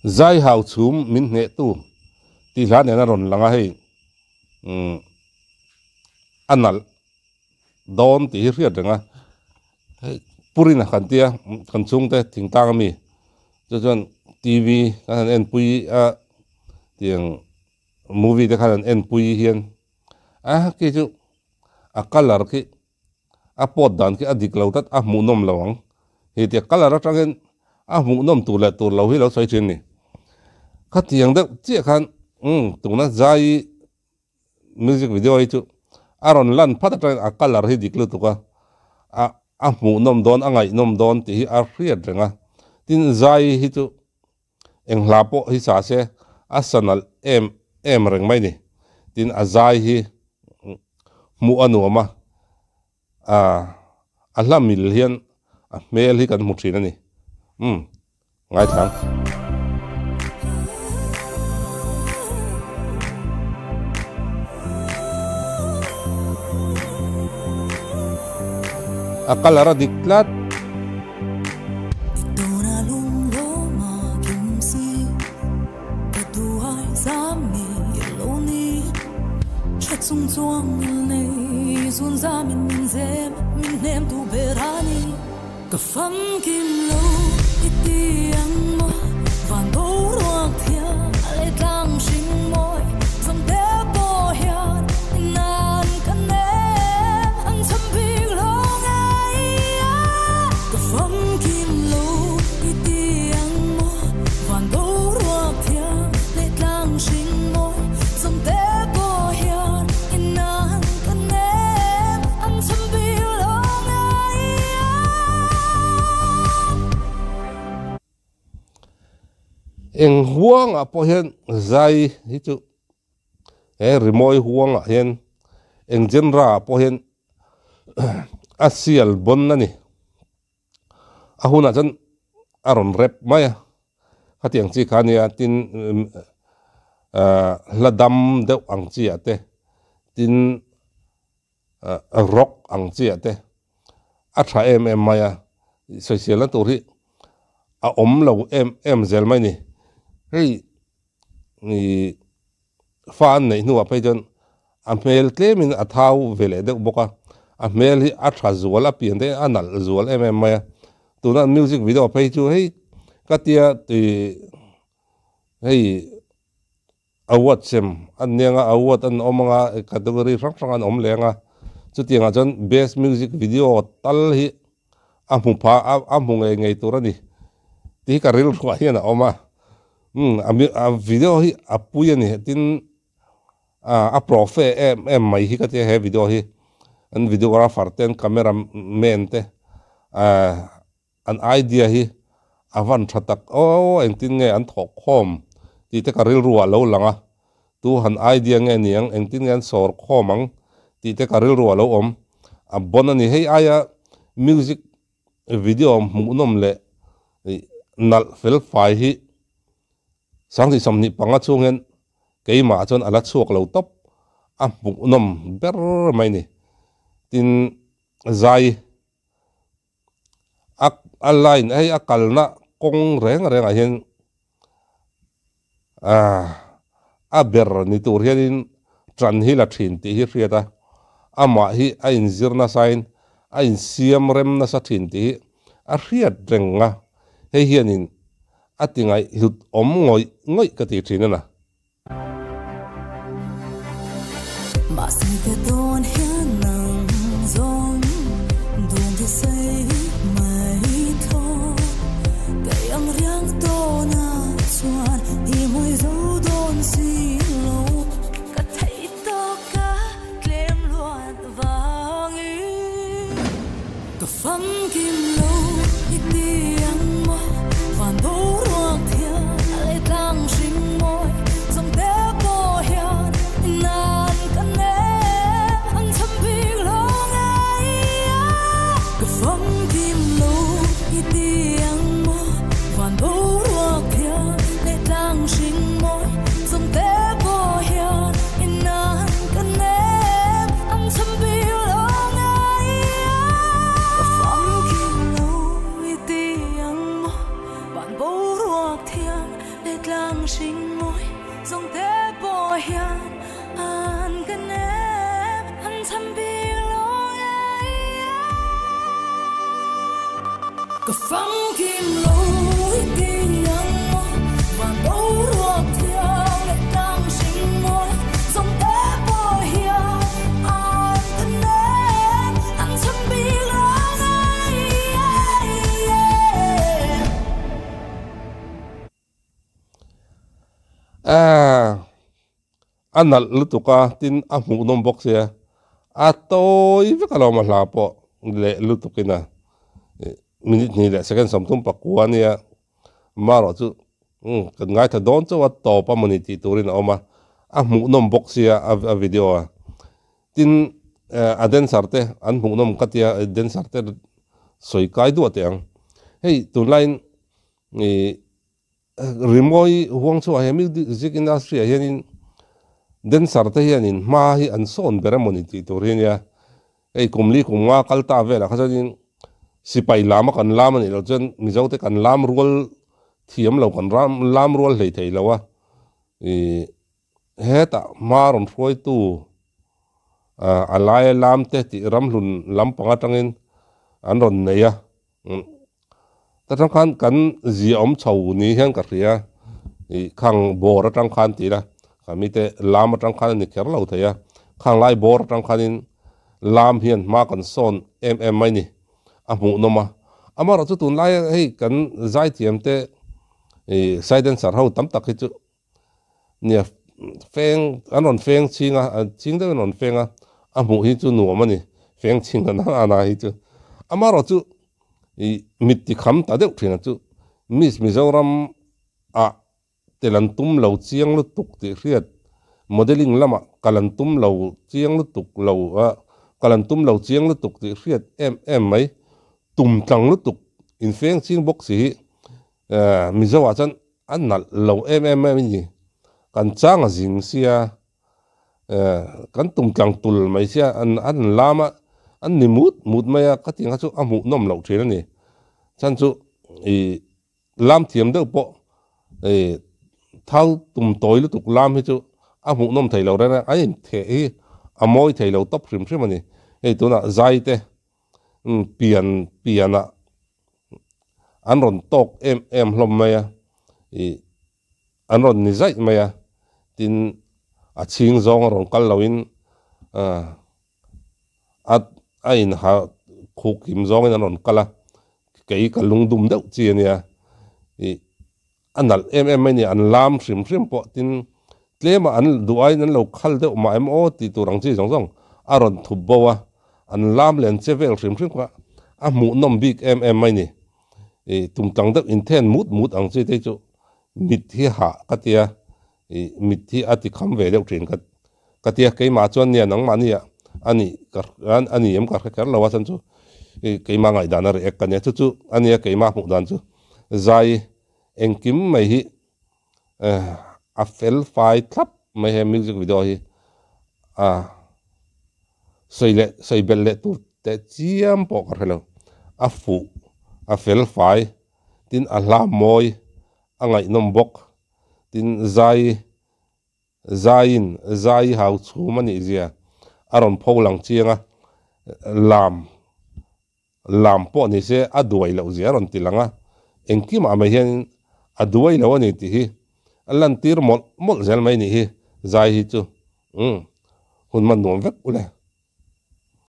Zai hau chhum min hneh tu tih hla nen a rawn lang a hei umm a nalh dawn tih hi hriat reng a hei purin a kan tia kan chhungte thingtlang ami chu chuan T_V kan han enpui a tiang movie te khan an enpui hian a khi chu a colour khi a pawt dan khi a dik lo tlat a hmuhnawm lo ang hei tia colour atangin a hmuhnawm tur leh tur lo hi lo sawi thin a ni khatiang deuh chiah khan umm tuna zai music video hi chu a rawn lan phat atangin a colour hi dik lutuk a a a hmuhnawm dawn a ngaihnawm dawn tih hi a hriat reng a tin zai hi chu Eng hla pawh hi sa se a sa nalh em em reng mai ni. Tin a zai hi hmuh a nuam a, a hla mil hian a hmel hi kan hmu thin a ni. Umm ngaithla ang. A colour a dik tlat. Eng huangah pawh hian zai hi chu he rimawi huangah hian eng genre ah pawh hian a sial bawn a ni. A hunah chuan a rawn rep mai a, khatiang chi kha ania tin ahh hla dam deuh ang chi ah te tin ahh rock ang chi ah te a tha em em mai a, sawiselna tur hi a awm lo em em zel mai a ni. Hei ih fa an neih hnuah phei chuan a hmel tlemin a thau ve leh deuh bawk a, a hmel hi a tha zual a pian te a nalh zual em em mai a, tuna music video phei chu hei ka tia ih hei award sem an nia ang a award an awm ang a category hrang hrang an awm leh ang a chutiangah chuan best music video tal hi a hmu pha a a hmu ngei ngei tur a ni tih hi ka rilruah hian a awm a umm a a video hi a pui a ni tin ah a profe em em mai hi ka tia he video hi an videographer te an camera man te ah an idea hi a van tha tak aw engtin nge an thawh khawm tih te ka rilruah a lo lang a tu han idea nge niang engtin nge an sawr khawm ang tih te ka rilru a lo awm a bon a ni hei aia music video hmuhnawm leh nalh fel fai hi sangti 25 chhung hian keimah chuan a la chhuak lo tawp a hmuhnawm ber mai ni tin zai a a line hei a kalna kawng reng rengah hian ahh a ber ni tur hianin tan hi la thin tih hi hriat a amah hi a inzir nasain a insiam rem nasa thin tih hi a hriat reng a hei hianin a ti ngaihhlut awm ngawih ngawih ka ti thin a na. A nalh lutuk a, tin a hmuhnawm bawk sia, a tawi vek alawm a hla pawh leh lutukin a minute hnih leh second 39 ania marawh chu kan ngaithla dawn chauh a tawp a mawni tih turin a awm a, a hmuhnawm bawk sia a video a, tin a dancer te an hmuhnawm ka tia dancer te sawi kai duah teh ang, hei tunlaiin ih. Rimawi huang chhuah he music industry ah hianin dancer te hianin hma hi an sawn ber emawni tih tur hi ania. Hei kum li kum nga kal ta velah kha chuanin sipai lam a kan lam anih loh chuan Mizo te kan lam rual thiam lo kan ram lam rual hlei thei lo a. Ih hetah hma rawn hruaitu a laia lam te tih ramhlun lampang atangin an rawn nei a. Ta tang khan kan zia awm chho ni hian ka hria ih khang bawr atang khan ti ila kha mite lam atang khan a ni kher lo thei a khang lai bawr atang khanin lam hian hma kan sawn em em mai ni a hmuhnawm a amaherawhchu chu tunlaia hei kan zaithiam te ih sai dancer ho tam tak hi chu Nia, feng, an rawn feng chhing a, chhing deuhin an rawn feng a, a hmuh hi chu nuam a ni, feng chhing a na hi chu. Amaherawh chu ih mit ti kham ta deuh thin a chu Miss Mizoram ah tel an tum lo chiang lutuk tih hriat, modelling lamah kal an tum lo chiang lutuk lo a, kal an tum lo chiang lutuk tih hriat em em mai, tum tlang lutuk infeng chhing bawk si hi Mizo ah chuan A nalh lo em em mai a ni. Kan chang a zing sia, kan tum tlang tul mai sia, an an lam a, an ni mut mut mai a, ka tih kha chu a hmuhnawm loh thin a ni. Chhan chu ih lam thiam deuh pawh ih thau tum tawi lutuk lam hi chu a hmuhnawm thei lo reng a, an intheh hi a mawi thei lo tawp hrim hrim a ni. Hei tunah zai te pian pianah an rawn tawk em em hlawm mai a ih an rawn ni zaih mai a tin a chhing zawng a rawn kal lo in ah a a in ha khuk him zawng in an rawn kal a kei ka lungdum deuh chi a nia ih a nalh em em mai a ni an lam hrim hrim pawh tin tlem a an duh aiin an lo khal deuh mah em aw tih tur ang chi zawng zawng a rawn thup bo a an lam leh an che vel hrim hrim kha a hmuhnawm bik em em mai a ni ih tum tang deuh inthen mut mut ang chi te chu mit hi hah ka tia ih mit hi a ti kham ve deuh thin ka ka tia keimah chuan nia nangmahni ah a nih ka a ni em ka hre kher lo a chuan chu ih keimah ngaihdan a react ka nia chu chu a nia keimah hmuh dan chu zai engkim mai hi a fel fai thlap mai he music video hi a sawi leh sawi belh leh tur teh chiam pawh ka hre lo a fuh a fel fai tin a hla mawi a ngaihnawm bawk tin zai Zaiin zai hau chhum a nih zia a rawn pho lang chiang a, lam lam pawh ni se a duai loh zia a rawn ti lang a, engkimah mai hianin a duai lo a ni tih hi a lantir mawlh mawlh zel mai nih hi zai hi chu umm hun hman nuam vek u le.